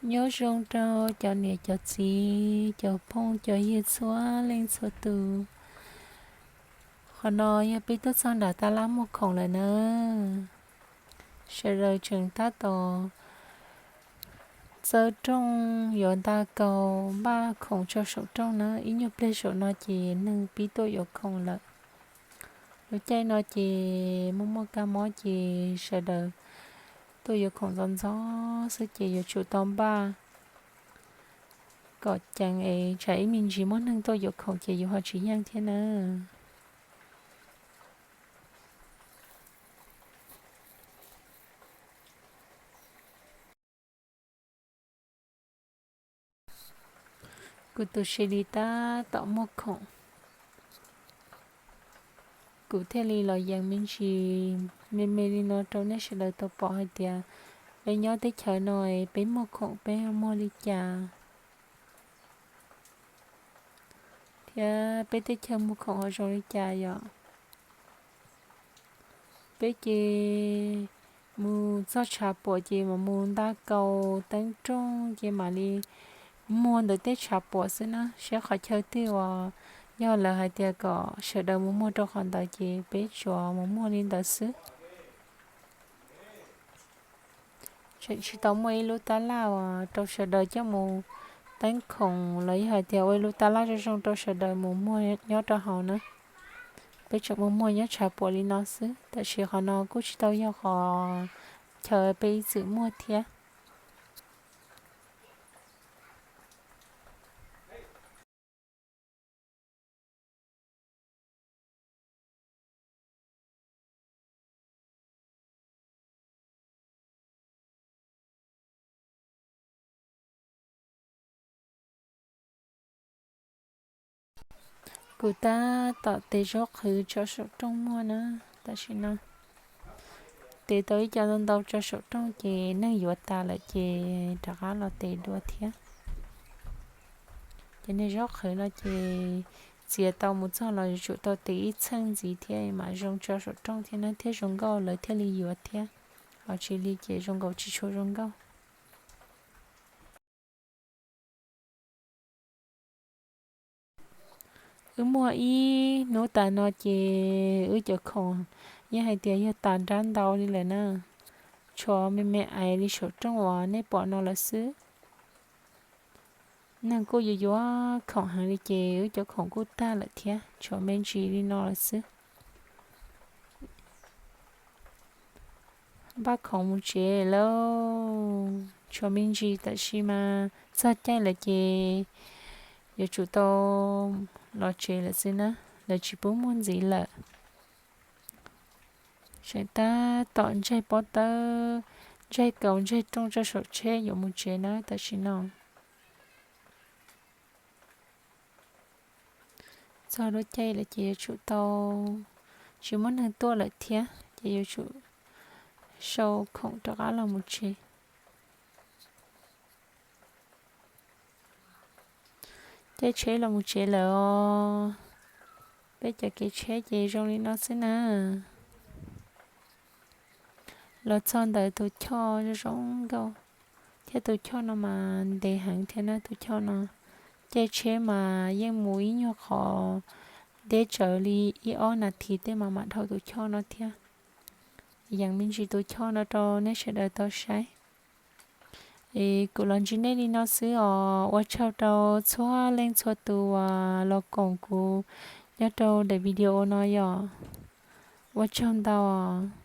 Nyob zoo rau cov niam cov txiv, cov phooj cov ywg txhua leej txhua tus. Qhov no yog peb tuaj txog nram tab laj muag khoom lawm na. Sawv daws tseem tab tom txawb rooj yuav nta kaus npaj khoom tso saum rooj na. Ib nyuag pliag saum no ces neeg pib tuaj yuav khoom lawm. Lub caij no ces muaj muaj kab mob ces sawv daws tuaj yuav khoom ntxov ntxov xwb ces yuav tsum tau npaj kom ceev es tsam ib me ntsis muaj neeg tuaj yuav khoom ces yus ho tsis yeej thiab na. Kuv tus sis li tab tom muag khoom, kuv thiaj li los yees me ntsis me me li no rau nej sawv daws tau pom hais tias peb nyob teb chaws no peb muag khoom peb muag li cas thiab peb teb chaws muag khoom ho zoo li cas yom. Peb ces mus txog tshav puam ces mam mus nta kaus teeb rooj ces mam li muag ntawm tej tshav puam xwb na, saib qhov chaw twg uas yog lawv hais tias kom sawv daws mus muag rau qhov ntawd ces peb tsuas mus muag li ntawd xwb. Tseem tsis tau muaj ib lub tab laj uas rau sawv daws coj mus teeb khoom los yog hais tias ua ib lub tab laj zoo zoo rau sawv daws mus muag nyob rau hauv na. Peb tseem mus muag nyob tshav puam li no xwb, tab sis qhov no kuj tsis tau yog qhov chaw peb ib txwm muag thiab. Kuv tab tom tes zaub qhwv tso saum rooj muag na, tam sim no tes tau ib co ntau ntau tso saum rooj ces neeg yuav tas lawm ces rov qab los tes dua thiab. Ces niag zaub qhwv no ces txiav tau mus txog los yuav tsum tau tes ib txheej ntxiv thiab mam zoo tso saum rooj thiab na thiab zoo nkauj lawv thiaj li yuav thiab. Ho tsis li ces zoo nkaus tsis tshua zoo nkauj. Wb muag ib hnub tas no ces wb cov khoom yeej hais tias yog tas nrab ntau li lawm na. Tshuav me me aiv li saum rooj uas nej pom no lawm xwb. Neeg kuj yuav yuav khoom heev li ces wb cov khoom kuj tag lawm thiab, tshuav me ntsis li no lawm xwb. Npaj khoom mus tsev lauj, tshuav me ntsis tam sim mas txog caij lawm ces yuav tsum tau los tsev lawm xwb na, lawv tsis pub muag ntxiv lawm. Tseem tab tom ntsaig pob tawb, ntsaig kaus ntsaig rooj tso saum tsheb yuav mus tsev na tam sim no. Txog lub caij lawm ces yuav tsum tau, tsis muaj neeg tuaj lawm thiab ces yuav tsum sau khoom rov qab los mus tsev. Caij tsheb los mus tsev lawm os. Peb cov kev tsheb ces zoo li no xwb na. Los txog ntawm tus choj zoo zoo nkauj, thiab tus choj no mas ntev heev thiab na tus choj no. Caij tsheb mas yeej mus ib nyuag qhov deb tsawv li ib ob nas this tej mas mam dhau tus choj no thiab. Yees me ntsis tus choj no rau nej sawv daws tau saib. Es kuv los ntsib nej li no xwb os, ua tsaug rau txhua leej txhua tus uas los koom kuv nyob rau daim video no yom. Ua tsaug ntau os.